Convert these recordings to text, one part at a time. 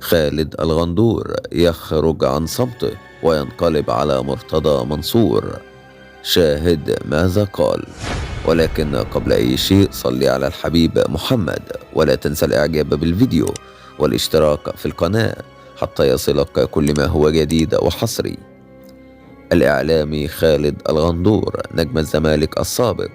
خالد الغندور يخرج عن صمته وينقلب على مرتضى منصور. شاهد ماذا قال. ولكن قبل أي شيء صلي على الحبيب محمد، ولا تنسى الإعجاب بالفيديو والاشتراك في القناة حتى يصلك كل ما هو جديد وحصري. الإعلامي خالد الغندور نجم الزمالك السابق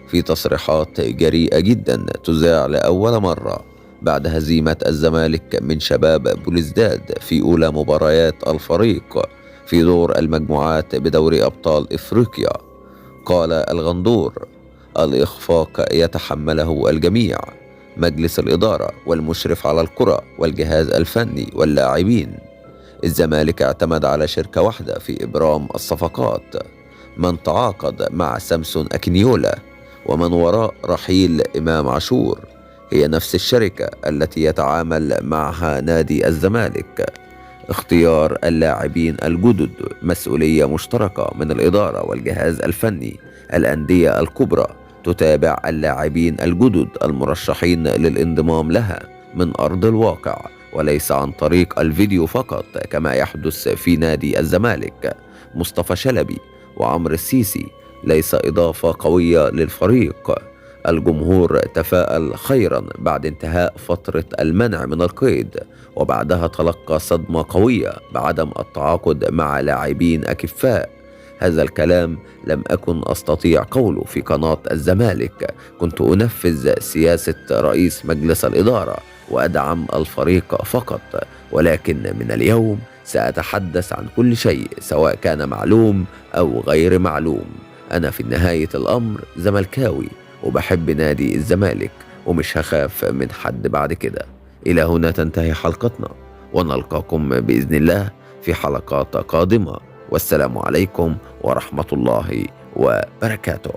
في تصريحات جريئة جدا تذاع لأول مرة بعد هزيمة الزمالك من شباب بلوزداد في أولى مباريات الفريق في دور المجموعات بدوري أبطال إفريقيا. قال الغندور: الإخفاق يتحمله الجميع، مجلس الإدارة والمشرف على الكرة والجهاز الفني واللاعبين. الزمالك اعتمد على شركة واحدة في إبرام الصفقات، من تعاقد مع سامسون أكينيولا ومن وراء رحيل إمام عاشور هي نفس الشركة التي يتعامل معها نادي الزمالك. اختيار اللاعبين الجدد مسؤولية مشتركة من الإدارة والجهاز الفني. الأندية الكبرى تتابع اللاعبين الجدد المرشحين للانضمام لها من أرض الواقع وليس عن طريق الفيديو فقط كما يحدث في نادي الزمالك. مصطفى شلبي وعمرو السيسي ليس إضافة قوية للفريق. الجمهور تفاءل خيرا بعد انتهاء فترة المنع من القيد، وبعدها تلقى صدمة قوية بعدم التعاقد مع لاعبين أكفاء. هذا الكلام لم أكن أستطيع قوله في قناة الزمالك، كنت أنفذ سياسة رئيس مجلس الإدارة وأدعم الفريق فقط، ولكن من اليوم سأتحدث عن كل شيء سواء كان معلوم أو غير معلوم. أنا في نهاية الأمر زملكاوي وبحب نادي الزمالك ومش هخاف من حد بعد كده. إلى هنا تنتهي حلقتنا، ونلقاكم بإذن الله في حلقات قادمة، والسلام عليكم ورحمة الله وبركاته.